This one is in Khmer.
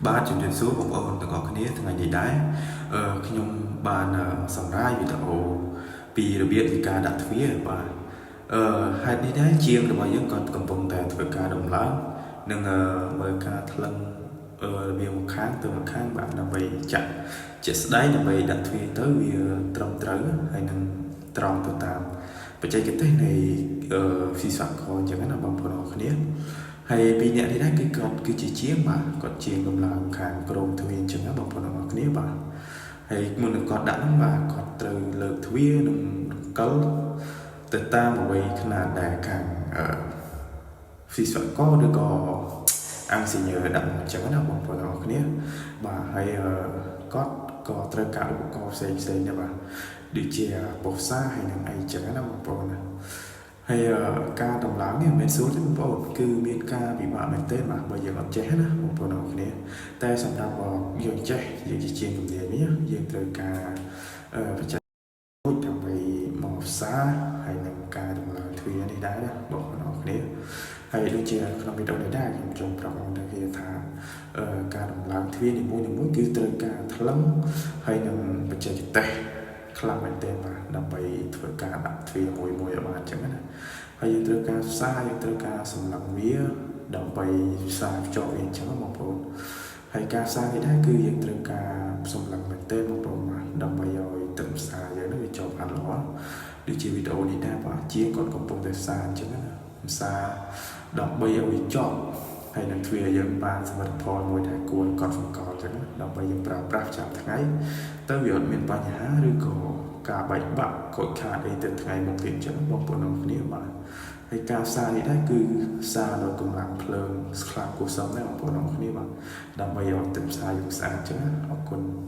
បាទជំរាបសួរបងប្អូនទាំងអស់គ្នាថ្ងៃនេះដែរអឺខ្ញុំបានអឺសម្រាយវីដេអូពីរបៀបនៃការដាក់ទ្វារបាទអឺហេតុនេះដែរជាងរបស់យើងក៏កំពុងតែធ្វើការដំឡើងនិងអឺមើលការថ្លឹងអឺរបៀបមួយខាងទៅមួយខាងបាទដើម្បីចាក់ជាក់ស្ដែងដើម្បីដាក់ទ្វារទៅវាត្រឹមត្រូវហើយនឹងត្រង់ទៅតាមបច្ចេកទេសនៃអឺវិស្វករអញ្ចឹងណាបងប្អូនអរគ្នា ហើយពីរអ្នកនេះដែរគឺគាត់គឺជាជាងបាទគាត់ជាងកម្លាំងខាងក្រោមទ្វារអញ្ចឹងណាបងប្អូនទាំងអស់គ្នាបាទហើយមុននឹងគាត់ដាក់ហ្នឹងបាទគាត់ត្រូវលើកទ្វារនិងរង្កិលទៅតាមអ្វីខ្នាតដែលខាងអឺវិស្វករឬក៏ingénieur ដាក់មកអញ្ចឹងណាបងប្អូនទាំងអស់គ្នាបាទហើយអឺគាត់ក៏ត្រូវការឧបករណ៍ផ្សេងផ្សេងដែរបាទដូចជាប៉ុស្សាហើយនឹងអីចឹងណាបងប្អូនណា ហើយអឺការតម្លើងនេះមិនមែនស្រួលទេបងប្អូនគឺមានការពិបាកមែនទែនបាទបើយើងអត់ចេះណាបងប្អូនអរគ្នាតែសម្រាប់យើងចេះយើងជាជាងជំនាញនេះយើងត្រូវការអឺបច្ចេកទេសដើម្បីមកផ្សារហើយនឹងការតម្លើងទ្វារនេះដែរណាបងប្អូនអរគ្នាហើយដូចជាក្នុងវីដេអូនេះដែរខ្ញុំចង់ប្រាប់បងប្អូនគ្នាថាអឺការតម្លើងទ្វារនីមួយៗគឺត្រូវការថ្លឹងហើយនឹងបច្ចេកទេសខ្លាំងមែនទែនបាទដើម្បីធ្វើការដាក់ទ្វារមួយមួយឲ្យបានអញ្ចឹងណាហើយយើងត្រូវការផ្សារយើងត្រូវការសម្លឹងវាដើម្បីផ្សារភ្ជាប់វាអញ្ចឹងបងប្អូនហើយការផ្សារនេះដែរគឺយើងត្រូវការសម្លឹងមែនទែនបងប្អូនបាទដើម្បីឲ្យទឹកផ្សារយើងនេះវាជាប់បានល្អដូចជាវីដេអូនេះដែរបាទជាងគាត់កំពុងតែផ្សារអញ្ចឹងណាផ្សារដើម្បីឲ្យវាជាប់ហើយនឹងទ្វារយើងបានសមិទ្ធផលមួយដែលគួរឲ្យកត់សម្គាល់អញ្ចឹងណាដើម្បីយើងប្រើប្រាស់ប្រចាំថ្ងៃទៅវាអត់មានបញ្ហាឬក៏ការបែកបាក់ខូចខាតអីទៅថ្ងៃមុខទៀតអញ្ចឹងបងប្អូនអរគ្នាបាទហើយការផ្សារនេះដែរគឺផ្សារដោយកម្លាំងភ្លើងខ្លាំងគួរសមដែរបងប្អូនអរគ្នាបាទដើម្បីឲ្យទឹកផ្សារយើងស្អាតអញ្ចឹងណាអរគុណ។